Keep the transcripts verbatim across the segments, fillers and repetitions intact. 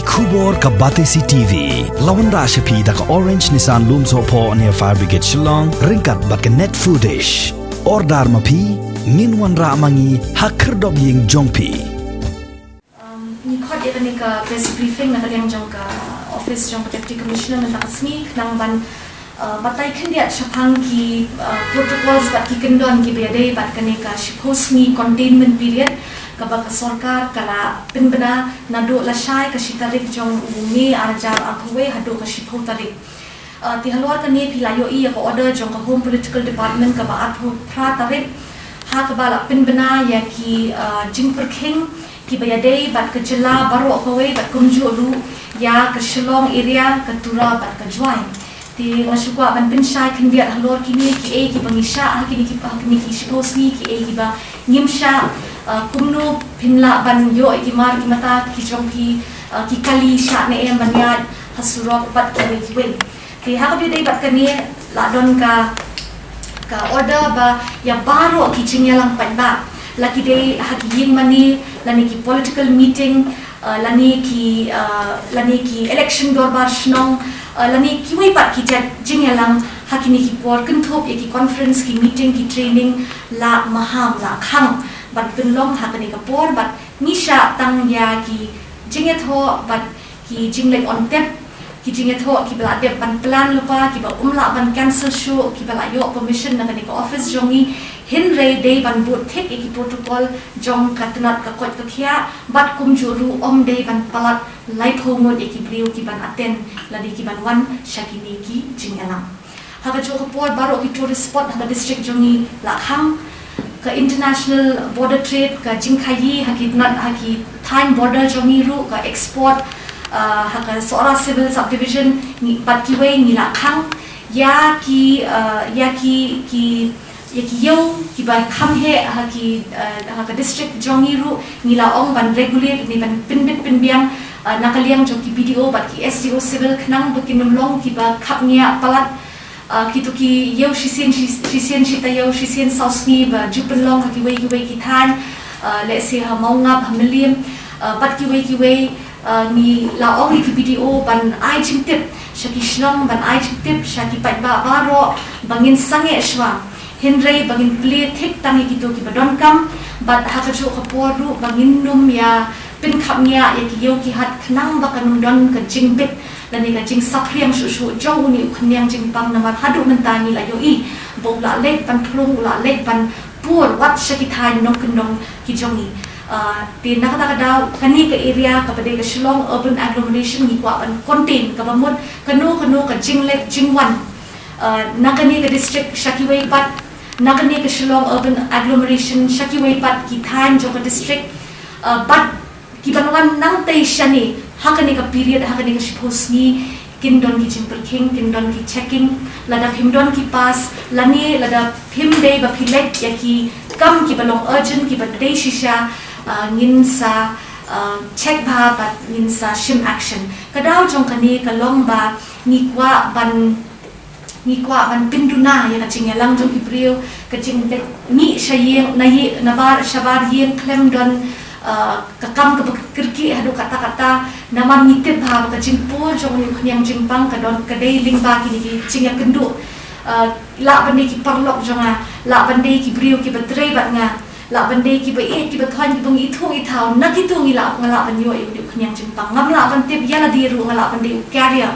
Khubor ka Batesi T V la wanrah sha phi da ka Orange Nissan Lumsohphoh near Fire Brigade Shillong, ryngkat bad ka Net Foodish. Order ma phi, ngin wanrah ma ngi ha khyrdop ïing jong phi. Um, ngi khot ïa kane ka press briefing na ka liang jong ka office jong ka Deputy Commissioner mynta ka sngi khnang ban uh, batai khyndiat shaphang ki uh, protocols bad ki kyndon kiba ïadei bad kane ka shiphew sngi containment period kaba ka sorkar ka la pynbna naduh lashai ka shi tarik jong u May arhajar arphew wei haduh ka shiphew tarik. Uh, te halor kane phi la ïohi ïa ka order jong ka Home Political Department kaba arphew phra tarik ha kaba la pynbna ïa ki uh, jingpyrkhing kiba ïadei bad ka jylla baroh kawei bad kumjuh ruh ïa ka Shillong area, ka Tura bad ka Jowai. Te nga shu kwah ban pynshai khyndiat halor kine kiei kiba ngi shah ha kine ki ha kine ki shiphew sngi, kiei kiba ngim shah, uh, kumno phin lah ban ïoh ïa ki mar ki mata ki jong phi, uh, ki kali shah ne em ban ïaid ha surok bad kiwei kiwei. Te ha kaba ïadei bad kane la don ka ka order ba ïa baroh ki jingïalang paidbah, la ki dei ha ki ïing mane lane ki political meeting, uh, lane ki uh, lane ki election dorbar shnong, uh, lane kiwei pat ki jait jingïalang ha kine ki por, kynthup ïa ki conference, ki meeting, ki training, la maham, la khang ban pynlong ha kane ka por bad ngi shah tang ïa ki jingïathoh bad ki jingleit on tep, ki jingïathoh kiba la dep ban plan lypa, kiba um lah ban cancel shuh, kiba la ïoh permission na kane ka office jong ngi, hynrei dei ban bud thik ïa ki protocol jong ka tnat ka koit ka khiah bad kumjuh ruh ym dei ban palat laiphew ngut ïa ki briew ki ban attend lane ki ban wan sha kine ki jingïalang. Ha kajuh ka por baroh ki tourist spot ha ka district jong ngi la khang, ka international border trade, ka jingkhaïi ha ki tnat ha ki thaiñ border jong ngi ruh, ka export, uh, ha ka Sohra Civil Subdivision ngi bad kiwei ngi la khang ïa ki, uh, ïa ki ki ïa ki ïew kiba kham heh ha ki, uh, ha ka district jong ngi ruh ngi la ong ban regulate ne ban pynbit pynbiang, uh, na ka liang jong ki B D O bad ki S D O Civil khnang ba kin ym long kiba khapngiah palat. Uh, kito ki ïew shisien shi- shisien shi taïew shisien saw sngi ba ju pynlong ha kiwei kiwei ki thaiñ, uh, lehse ha Mawngap, ha Mylliem, uh, bad kiwei kiwei, uh, ngi la ong ïa ki B D O ban ai jingtip sha ki shnong, ban ai jingtip sha ki paidbah baroh ba ngin sangeh shuwa, hynrei ba ngin plie thik tang ïa kito kiba donkam bad ha kajuh ka por ruh ba ngin nym ïa pynkhapngiah ïa ki ïew ki hat khnang ba kan ym don ka jingbit lane ka jingsaphriang shuh shuh jong une u khñiang jingpang, namar haduh mynta ngi la ïohi ba u la leit ban phlung, u la leit ban pur wat sha ki thaiñ nongkyndong ki jong ngi. Uh, te na kata ka daw kane ka area kaba dei ka Shillong Urban Agglomeration ngi kwah ban contain, kaba mut kano kano ka jingleit jingwan, uh, na kane ka district sha kiwei pat, na kane ka Shillong Urban Agglomeration sha kiwei pat ki thaiñ jong ka district, uh, bad ki ban wan nangtei shane ha kane ka period, ha kane ka shiphew sngi, kin don ki jingpyrkhing, kin don ki checking. Lada phim don ki pass lane lada phim dei ba phi leit ïa ki kam kiba long urgent, kiba dei shisha, uh, ngin sa, uh, check bha bad ngin sa shim action. Ka daw jong kane ka long ba ngi kwah ban ngi kwah ban pynduna ïa ka jingïalang jong ki briew, ka jingleit mih sha ïing, na ïing, na bar, shabar ïing, khlem don, uh, ka kam kaba kyrkieh haduh katta katta, namar ngi tip bha ba ka jingpur jong une u khñiang jingpang ka don, ka dei lyngba kine ki jingïakynduh. Uh, lah ban dei ki paralok jong nga, lah ban dei ki briew kiba trei bad nga, lah ban dei kiba ïeit kiba thoiñ kiba ngi ithuh ithaw, na kito ngi lah, nga lah ban ïoh ïa une u khñiang jingpang. Ngam lah ban tip ïa lade ruh, nga lah ban dei u carrier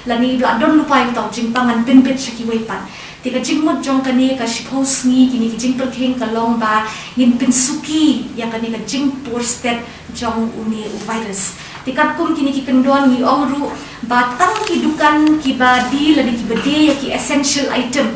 lane ba la don lypa ïa uta u jingpang, ngan pynbit sha kiwei pat. Te ka jingmut jong kane ka shiphew sngi kine ki jingpyrkhing ka long ba ngin pynsuki ïa kane ka jingpur stet jong une u virus. Te katkum kine ki kyndon ngi ong ruh ba tang ki dukan kiba die lane kiba die ïa ki essential item,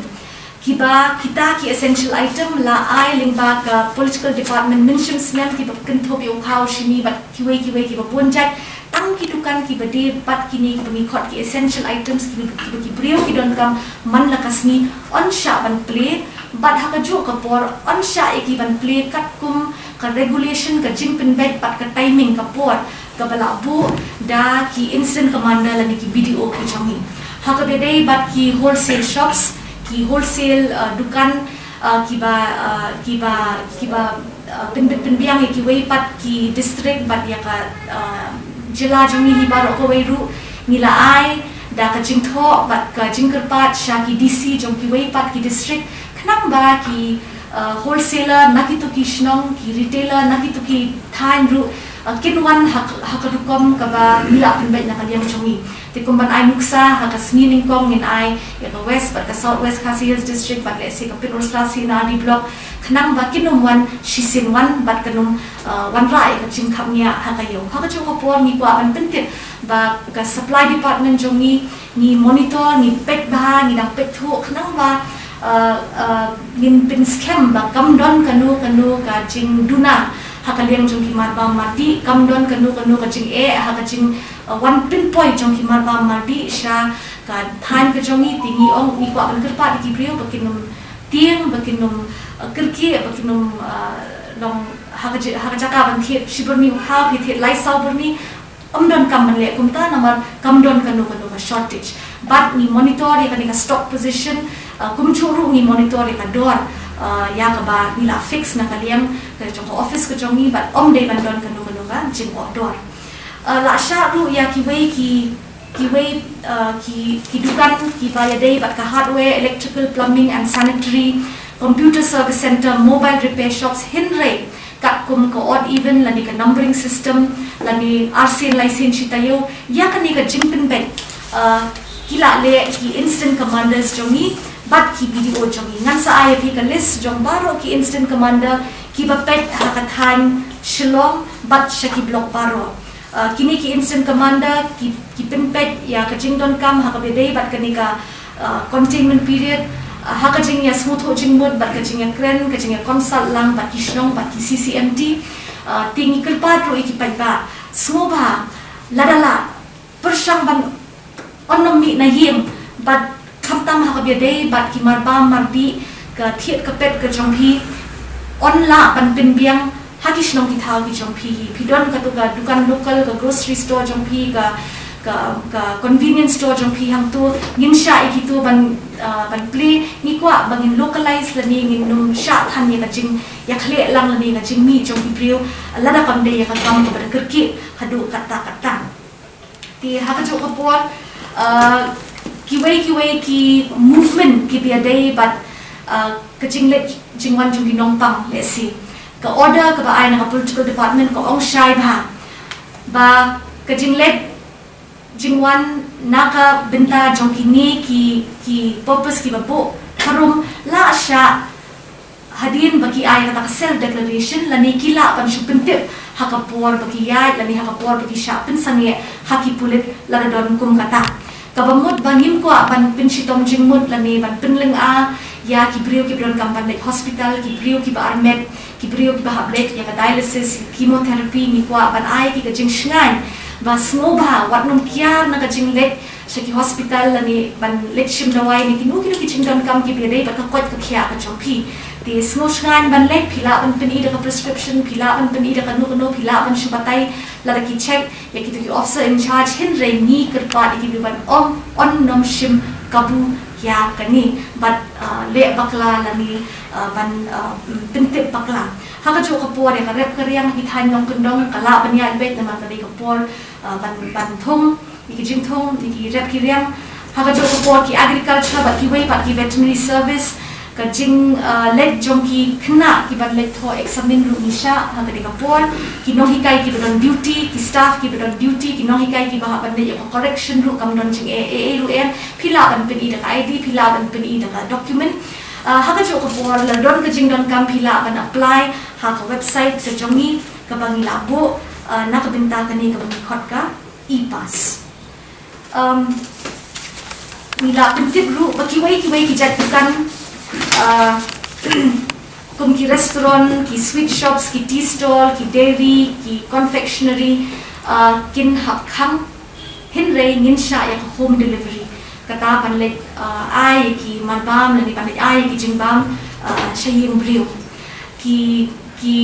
kiba kita ki essential item la ai lyngba ka political department mynshim snem, kiba kynthup ïa u khaw, shini bad kiwei kiwei kiba bun jait, tang ki dukan kiba die bad kine kiba ngi khot ki essential items, kiba, kiba ki briew ki donkam man la ka sngi, yn shah ban plie, bad ha kajuh ka por yn shah ïa ki ban plie katkum ka regulation, ka jingpynbeit bad ka timing, ka por kaba la buh da ki incident commander lane ki B D O ki jong ngi. Ha kaba dei bad ki wholesale shops, ki wholesale, uh, dukan, uh, kiba, uh, kiba, kiba, uh, pynbit pynbiang ïa kiwei pat ki district bad ïa ka, uh, Jylla jong ngi hi baroh kawei ruh ngi la ai da ka jingthoh bad ka jingkyrpad sha ki D C jong kiwei pat ki district khnang ba ki uh, wholesaler na kito ki shnong, ki retailer na kito ki thaiñ ruh uh, kin wan ha ka rukom kaba ngi la pynbeit na ka liang jong ngi. Te kum ban ai nuksa ha ka sngi nyngkong ngin ai ïa ka West bad ka South West Khasi Hills District bad lehse ka Pynursla C and R D Block khnang ba kin ym wan shisien wan bad kan ym uh, wanrah ïa ka jingkhapngiah ha ka ïew. Ha kajuh ka por ngi kwah ban pyntip ba ka supply department jong ngi ngi monitor, ngi peit bha, ngi dang peit thuh khnang ba uh, uh, ngin pynskhem ba kam don kano kano ka jingduna ha ka liang jong ki marbam mardih, kam don kano kano ka jingeh ha ka jing uh, wan pynpoi jong ki marbam mardih sha ka thaiñ ka jong ngi. Te ngi ong ngi kwah ban kyrpad ïa ki briew ba kin ym tieng, ba kin ym uh, kyrkieh, ba kin ym uh, long ha ka jaka ban thied shi byrni u khaw phi thied lai saw byrni. Ym don kam ban leh kumta namar kam don kano kano ka shortage. Bad ngi monitor ïa kane ka stock position uh, kumjuh ruh ngi monitor ïa ka dor uh, ïa kaba ngi la fix na ka liang ka jong ka office ka jong ngi bad ym dei ban don kano kano ka jingkoh dor. Uh, la shah ruh ïa kiwei ki kiwei uh, ki ki dukan kiba ïadei bad ka hardware, electrical, plumbing and sanitary, computer service center, mobile repair shops, hynrei katkum ka odd even lane ka numbering system lane arsien laisien shi taïew ïa kane ka jingpynbeit uh, ki la leh ki instant commanders jong ngi bad ki B D O jong ngi. Ngan sa ai ïa phi ka list jong baroh ki instant commander kiba peit ha ka thaiñ Shillong bad sha ki block baroh. Uh, kine ki instant commander ki ki pynpeit ïa ka jingdonkam ha kaba ïadei bad kane ka uh, containment period uh, ha ka jingïasngewthuh jingmut bad ka jingïakren, ka jingïakonsult lang bad ki shnong bad ki C C M T. Uh, te ngi kyrpad ruh ïa ki paidbah sngewbha lada lah pyrshang ban ym mih na ïing bad khamtam ha kaba ïadei bad ki marbam mardih, ka thied ka peit ka jong phi ym lah ban pynbiang ha ki shnong ki thaw ki jong phi hi. Phi don kato ka dukan local, ka grocery store jong phi, ka ka ka convenience store jong phi hangto, ngin shah ïa kito ban uh, ban plie. Ngi kwah ba ngin localize lane ngin ym shah than ïa ka jingïakhleh lang lane ka jingmih jong ki briew lada kam dei ïa ka kam kaba da kyrkieh haduh katta katta. Te ha kajuh ka por uh, kiwei kiwei ki movement kiba ïadei bad uh, ka jingleit jingwan jong ki nongpang, lehse ka order kaba ai na ka political department ka ong shai bha ba ka jingleit jingwan na ka bynta jong kine ki ki purpose kiba buh harum la shah hadien ba ki ai kata ka self declaration lane ki lah ban shu pyntip ha ka por ba ki ïaid lane ha ka por ba ki shah pynsangeh ha ki pulit lada don kum kata. Kaba mut ba ngim kwah ban pynshitom jingmut lane ban pynlynga ïa ki briew kiba donkam ban leit hospital, ki briew kiba armet, ki briew kiba hap leit ïa ka dialysis, chemotherapy. Ngi kwah ban ai ki ka jingshngaiñ ba sngewbha wat nym kiar na ka jingleit sha ki hospital lane ban leit shim dawai ne kino kino ki jingdonkam kiba ïadei bad ka koit ka khiah ka jong phi. Te sngewshngaiñ ban leit, phi lah ban pyni da ka prescription, phi lah ban pyni da kano kano, phi lah ban shu batai lada ki check ïa kito ki officer in charge, hynrei ngi kyrpad ïa ki briew ban ym, ym nym shim kabu ïa kane bad uh, leh bakla lane uh, ban uh, pyntip bakla. Ha kajuh ka por ïa ka rep ka riang ha ki thaiñ nongkyndong ka lah ban ïaid beit namar ka dei ka por uh, ban ban thung ïa ki jingthung, ïa ki rep ki riang. Ha kajuh ka por ki agriculture bad kiwei pat ki veterinary service, ka jing uh, leit jong ki khynnah kiban leit thoh examine ruh ngi shah ha kane ka por. Ki nonghikai kiba don duty, ki staff kiba don duty, ki nonghikai kiba hap ban leit ïa ka correction ruh kam don jingeh ei ei ruh em. Phi lah ban pyni da ka I D, phi lah ban pyni da ka document. Uh, ha kajuh ka por la don ka jingdonkam phi lah ban apply ha ka website ka jong ngi kaba ngi la buh uh, na ka bynta kane kaba ngi khot ka e-pass. Um, ngi la pyntip ruh ba kiwei kiwei ki jait dukan uh, kum ki restaurant, ki sweet shops, ki tea stall, ki dairy, ki confectionery uh, kin hap khang, hynrei ngin shah ïa ka home delivery. Kata ban leit uh, ai ki marbam lane ban leit ai ki jingbam uh, sha ïing briew. Ki ki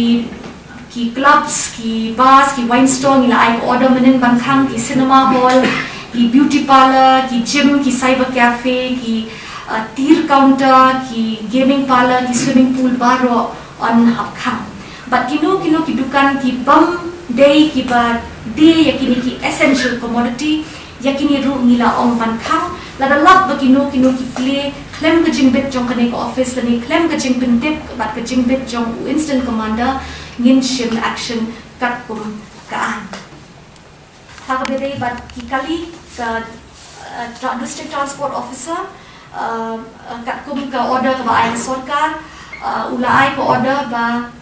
ki clubs, ki bars, ki wine store ngi la ai ka order mynnin ban khang, ki cinema hall, ki beauty parlour, ki gym, ki cyber cafe, ki uh, tir counter, ki gaming parlour, ki swimming pool baroh yn hap khang. Bad kino kino ki dukan ki bym dei kiba Die ïa kine ki essential commodity, ïa kine ruh ngi la ong ban khang, lada lap ba kino kino ki plie khlem ka jingbit jong kane ka office lane khlem ka jingpyntip bad ka jingbit jong u incident commander, ngin shim action katkum ka aiñ. Ha kaba ïadei bad ki kali, ka uh, tra- district transport officer, uh, uh, katkum ka order kaba ai ka sorkar, uh, u la ai ka order ba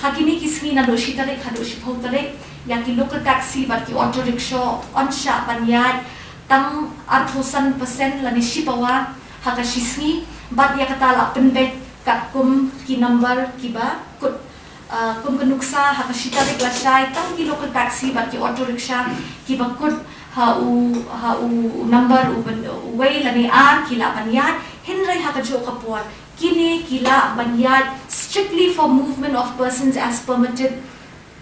ha kine ki sngi naduh shi tarik haduh shiphew tarik, ïa ki local taxi bad ki auto rickshaw yn shah ban ïaid tang arphew san percent lane shi pawa ha ka shi sngi, bad ïa kata la pynbeit katkum ki number kiba kut. Uh, kum ka nuksa, ha ka shi tarik la shai tang ki local taxi bad ki auto rickshaw kiba kut ha u, ha u number u ban, uwei lane ar ki lah ban ïaid, hynrei ha kajuh ka por kine ki lah ban ïaid strictly for movement of persons as permitted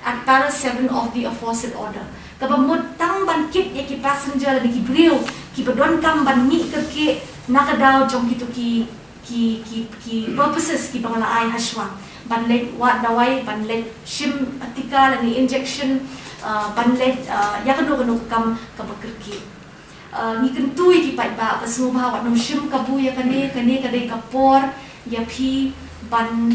at para seven of the aforesaid order. Kaba mut tang ban kit ïa ki passenger lane ki briew kiba donkam ban mih kyrkieh na ka daw jong kito ki ki, ki, ki purposes kiba nga la ai ha shuwa. Ban leit wad dawai, ban leit shim tika lane injection, uh, ban leit, uh, ïa kano kano ka kam kaba kyrkieh. Uh, ngi kyntu ïa ki paidbah ba sngewbha wat nym shim kabu ïa kane, kane ka dei ka por ïa phi ban,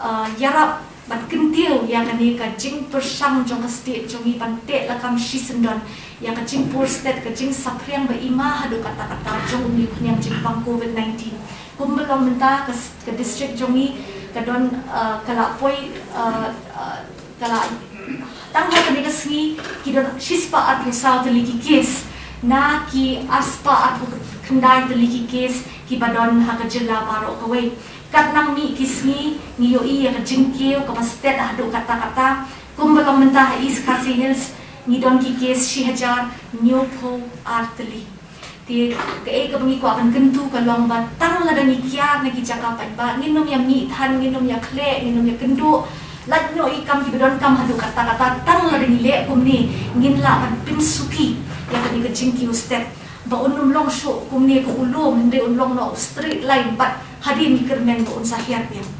uh, ïarap ban kyntiew ïa kane ka jingpyrshang jong ka state jong ngi ban teh lakam shisyndon ïa ka jingpur stet, ka jingsaphriang ba ima haduh katta katta jong une u khñiang jingpang covid nineteen. Kumba long mynta ka, ka district jong ngi ka don, uh, ka la poi, uh, uh, ka la tang ha kane ka sngi ki don shispah arphew saw tylli ki case na ki arspah arphew khyndai tylli ki case kiba don ha ka jylla baroh kawei. Katba nang mih ki sngi ngi ïohi ïa ka jingkiew kaba stet haduh katta katta. Kumba long mynta ha East Khasi Hills ngi don ki case shi hajar hynñiewphew ar tylli. Te kaei kaba ngi kwah ban kyntu ka long ba tang lada ngi kiar na ki jaka paidbah, ngin nym ïa mih than, ngin nym ïa khleh, ngin nym ïa kynduh. Lait noh ïa ki kam kiba donkam haduh katta katta, tang lada ngi leh kumne ngin lah ban pynsuki ïa kane ka jingkiew stet. Ba un nym long shuh kumne ka u lum, hynrei un long noh u straight line bad hadien ngi kyrmen ba un sa hiar biang.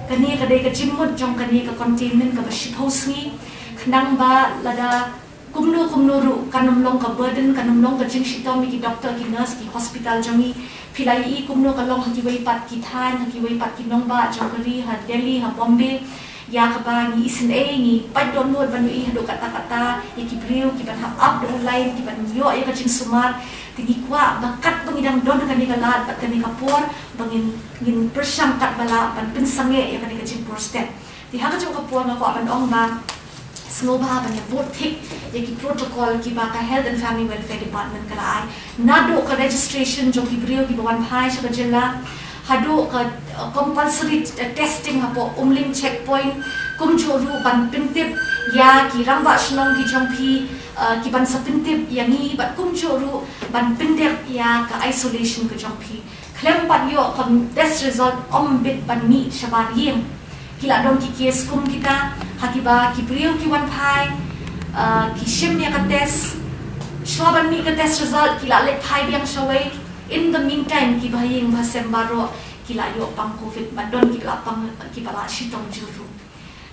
Kane ka dei ka jingmut jong kane ka containment kaba shiphew sngi. Khnang ba lada kumno kumno ruh kan nym long ka burden, kan nym long ka jingshitom ïa ki doctor, ki nurse, ki hospital jong ngi. Phi la ïohi kumno ka long ha kiwei pat ki thaiñ, ha kiwei pat ki nongbah jong ka ri, ha Delhi, ha Bombay. Ïa kaba ngi isynei, ngi pait dohnud ban ïohi haduh katta katta ïa ki briew kiban hap ap da u lain, kiban ïoh ïa ka jingsumar. Te ngi kwah ba katba ngi dang don kane ka lad bad kane ka por ba ngin, ngin pyrshang katba lah ban pynsangeh ïa kane ka jingpur stet. Te ha kajuh ka por nga kwah ban ong ba sngewbha ban ïa bud thik ïa ki protocol kiba ka Health and Family Welfare Department ka la ai. Naduh ka registration jong ki briew kiba wan phai sha ka jylla, haduh ka, uh, compulsory t-, testing hapoh Umling checkpoint, kumjuh ruh ban pyntip ïa ki rangbah shnong ki jong phi, uh, kiban sa pyntip ïa ngi, bad kumjuh ruh ban pyndep ïa ka isolation ka jong phi. Khlem pat ïoh ka test result ym bit ban mih shabar ïing. Ki la don ki case kum kita ha kiba ki briew ki wan phai, uh, ki shim ïa ka test. Shuwa ban mih ka test result ki la leit phai biang shawei. In the meantime kiba ha ïing ba ha sem baroh ki la ïoh pang covid, ba don kiba la pang, kiba la shitom jur ruh.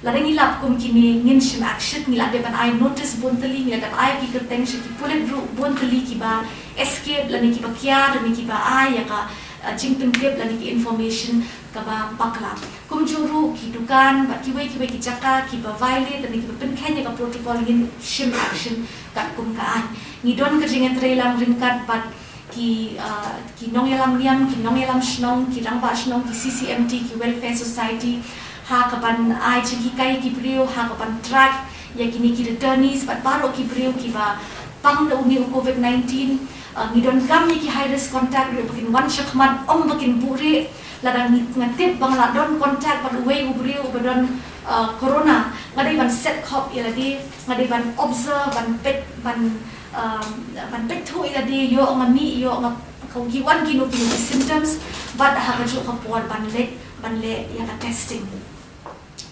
Lada ngi lap kum kine ngin shim action, ngi la dep ban ai notice bun tylli, ngi la dep ai ki kyrteng sha ki pulit ruh bun tylli kiba escape lane kiba kiar lane kiba ai ïa ka, uh, jingpyntip lane ki information kaba bakla. Kumjuh ruh ki dukan bad kiwei kiwei ki jaka kiba violate lane kiba pynkheiñ ïa ka protocol ngin shim action katkum ka aiñ. Ngi don ka jingïatreilang ryngkat bad ki, uh, ki nongïalam niam, ki nongïalam shnong, ki rangbah shnong, ki C C M T, ki welfare society, ha kaban ai jinghikai ki briew, ha kaban track ïa kine ki returnees bad baroh ki briew kiba pang da une u covid nineteen. Uh, ngi donkam ïa ki high risk contact ruh ba kin wan shakhmat, ym ba kin buhrieh. Lada ngi, nga tip ba nga la don contact bad uwei u briew uba don, uh, corona, nga dei ban set khop ïa lade, nga dei ban observe, ban peit, ban, um, ban peit thuh ïa lade, ïoh nga mih, ïoh nga, ka, ki wan kino kino ki symptoms, bad ha kajuh ka por ban leh, ban leh ïa ka testing.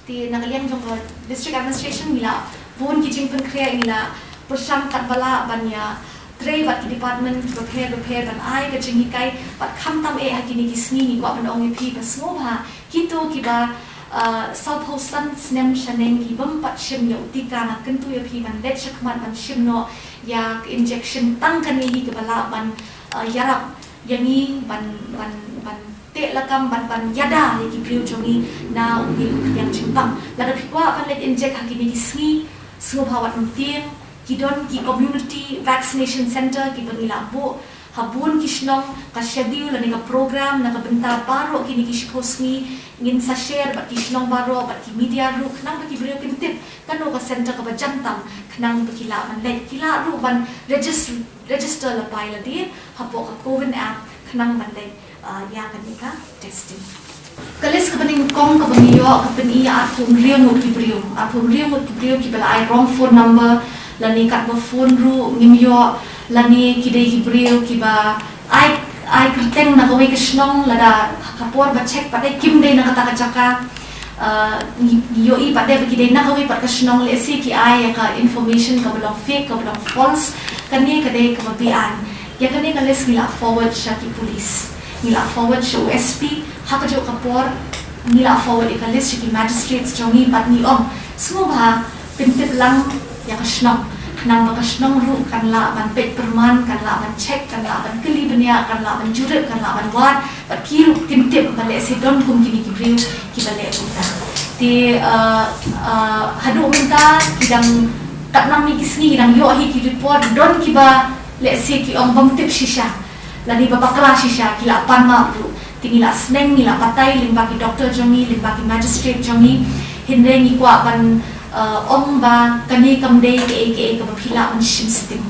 Te na ka liang jong ka district administration ngi la bun ki jingpynkhreh, ngi la pyrshang katba lah ban ïatrei bad ki department kiba pher ba pher ban ai ka jinghikai, bad khamtam eh ha kine ki sngi ngi kwah ban ong ïa phi ba sngewbha kito kiba, Uh, sawphew san snem shaneng ki bym pat shim ïa u tika, nga kyntu ïa phi ban leit shakhmat ban shim noh ïa ka injection tang kane hi kaba lah ban, uh, ïarap ïa ngi ban, ban, ban teh lakam, ban, ban ïada ïa ki briew jong ngi na une u khñiang jingpang. Lada phi kwah ban leit injek ha kine ki sngi, sngewbha wat nym tieng, ki don ki community vaccination center kiba ngi la buh ha bun ki shnong, ka schedule lane ka program na ka bynta baroh kine ki shiphew sngi. Ngin sa share bad ki shnong baroh, bad ki media ruh, khnang ba ki briew kin tip kano ka center kaba jan tam, khnang ba ki lah ban leit, ki lah ruh ban regis-, register lypa ïa lade hapoh ka CoWIN app, khnang ban leit, uh, ïa kane ka testing. Ka list kaba nyngkong kaba ngi ïoh ka pyni ïa arphew hynriew ngut ki briew. Arphew hynriew ngut ki briew kiba la ai wrong phone number, lane katba phone ruh ngim ïoh, lane ki dei ki briew kiba ai, ai kyrteng na kawei ka shnong, lada ka por ba check pat dei kim dei na kata ka jaka. Uh, ngi, ngi ïohi pat dei ba ki dei na kawei pat ka shnong, lehse ki ai ïa ka information kaba long fake, kaba long false. Kane ka dei kaba beaiñ. Ïa kane ka list ngi la forward sha ki police, ngi la forward sha u S P, ha kajuh ka por ngi la forward ïa ka list sha ki magistrates jong ngi bad ngi ong, sngewbha pyntip lang ïa ka shnong, khnang ba ka shnong ruh kan lah ban peit pyrman, kan lah ban check, kan lah ban kylli bniah, kan lah ban jurip, kan lah ban wad, bad ki ruh kin tip ba lehse don kum kine ki briew kiba leh kumta. Te, uh, uh, haduh mynta ki dang, katba ngi ki sngi ngi dang ïoh hi ki report, don kiba lehse ki ong bym tip shisha, lane ba bakla shisha, ki la pan map ruh. Te ngi la sneng, ngi la batai lyngba ki doktor jong ngi, lyngba ki magistrate jong ngi. Hynrei ngi kwah ban, uh, ong ba kane kam dei kaei kaei kaba phi lah ban shim sting.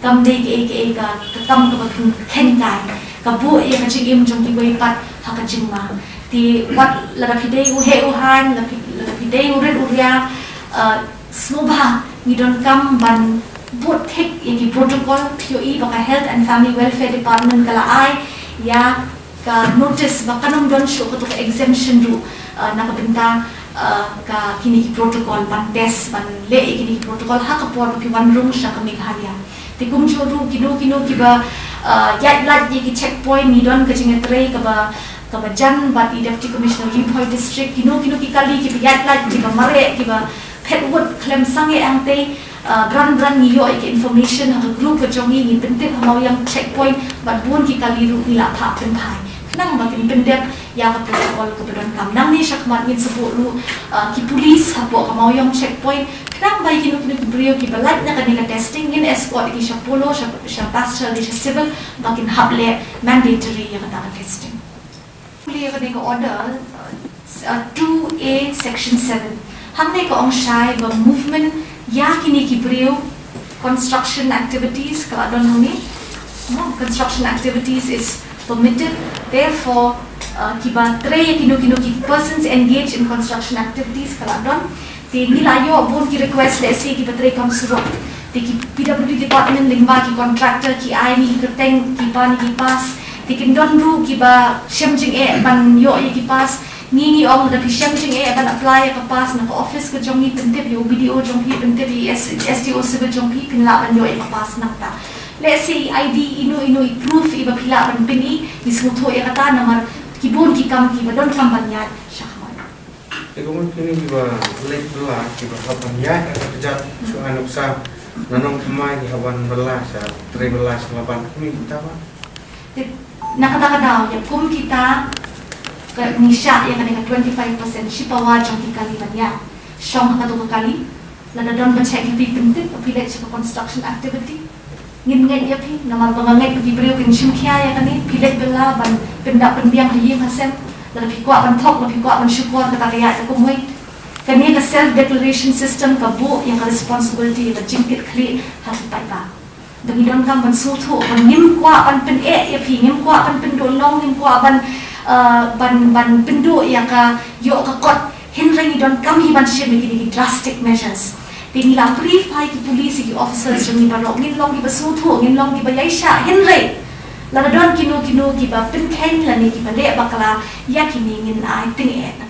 Kam dei kaei kaei ka, ka kam kaba phin kheiñ kai, ka buh ïa ka jingim jong kiwei pat ha ka jingma. Te wat lada phi dei u heh u haiñ, lada phi, lada phi dei u rit u ria, uh, sngewbha, ngi donkam ban bud thik ïa ki protocol. Phi ïohi ba ka Health and Family Welfare Department ka la ai ïa ka notice ba kan ym don shuh kato ka exemption ruh, uh, na ka bynta, uh, ka kine ki protocol, ban test, ban leh ïa kine ki protocol ha ka por ba phi wan rung sha ka Meghalaya. Te kumjuh ruh kino kino kiba, uh, ïaid lait ïa ki checkpoint, ngi don ka jingïatrei kaba, kaba jan bad i Deputy Commissioner Ri Bhoi District, kino kino ki kali kiba ïaid lait, kiba mareh, kiba phet wut khlem sangeh hangtei, uh, bran bran ngi ïoh ïa ki information ha ka group ka jong ngi, ngi pyntip ha Mawïong checkpoint, bad bun ki kali ruh ngi la phah pynphai, khnang ba kin pyndep ïa ka protocol kaba donkam. Nangne shakhmat ngin sa buh ruh, uh, ki police hapoh ka Mawïong checkpoint, khnang ba ïa kino kino ki briew kiba lait na kane ka testing, ngin escort ïa ki sha Polo, sha, sha Bastion, sha Civil, ba kin hap leh mandatory ïa kata ka testing. Pule ïa kane ka order, uh, two A section seven. Hangne ka ong shai ba movement ïa kine ki briew, construction activities ka la don hangne. No, construction activities is permitted. Therefore, uh, kiba trei ïa kino kino ki persons engaged in construction activities ka la don. Te ngi la ïoh bun ki request lehse kiba trei kam surok. Te ki P W D department lyngba ki contractor ki ai ïa ki kyrteng, ki pan ïa ki pass. Te kin don ruh kiba shem jingeh ban ïoh ïa ki pass. Ngi ngi ong lada phi shem jingeh ban apply ïa ka pass, na ka office ka jong ngi pyntip ïa u B D O jong phi, pyntip ïa S-, S D O Civil jong phi, phin lah ban ïoh ïa ka pass nangta. Lehse i I D, ino ino i proof iba phi lah ban pyni, ngi sngewthuh ïa kata namar ki bun ki kam kiba donkam ban ïaid shakhmat. Te kumno kine kiba leit bylla, kiba hap ban ïaid ha ka kjat shuwa nuksa, na nongthymmai ki hap ban bylla sha, trei bylla sha Laban, kumno kita ba? Te na kata ka daw, ïa kum kita, ka ngi shah ïa kane ka twenty-five percent shi pawa jong ki kali ban ïaid. Shong ha kato ka kali, lada don ba check ïa phi, pyntip ba phi leit sha ka construction activity. Ngin ngeit ïa phi, namar ba nga ngeit ba ki briew kin shim khia ïa kane, phi leit bylla ban pyndap pynbiang ha ïing ha sem, lada phi kwah ban thok, lada phi kwah ban shukor, kata ka ïaid ka kumwei. Kane ka self declaration system ka buh ïa ka responsibility, ïa ka jingkitkhlieh ha ki paidbah. Ba ngi donkam ban sngewthuh ba ngim kwah ban pyneh ïa phi, ngim kwah ban pynduh long, ngim kwah ban, uh, ban, ban pynduh ïa ka ïoh ka kot. Hynrei ngi donkam hi ban shim ïa kine ki drastic measures. Te ngi la brief ïa ki police, ïa ki officers jong ngi baroh, ngin long kiba sngewthuh, ngin long kiba ïaishah, hynrei lada don kino kino kiba pynkheiñ lane kiba leh bakla ïa kine, ngin ai tyngeh.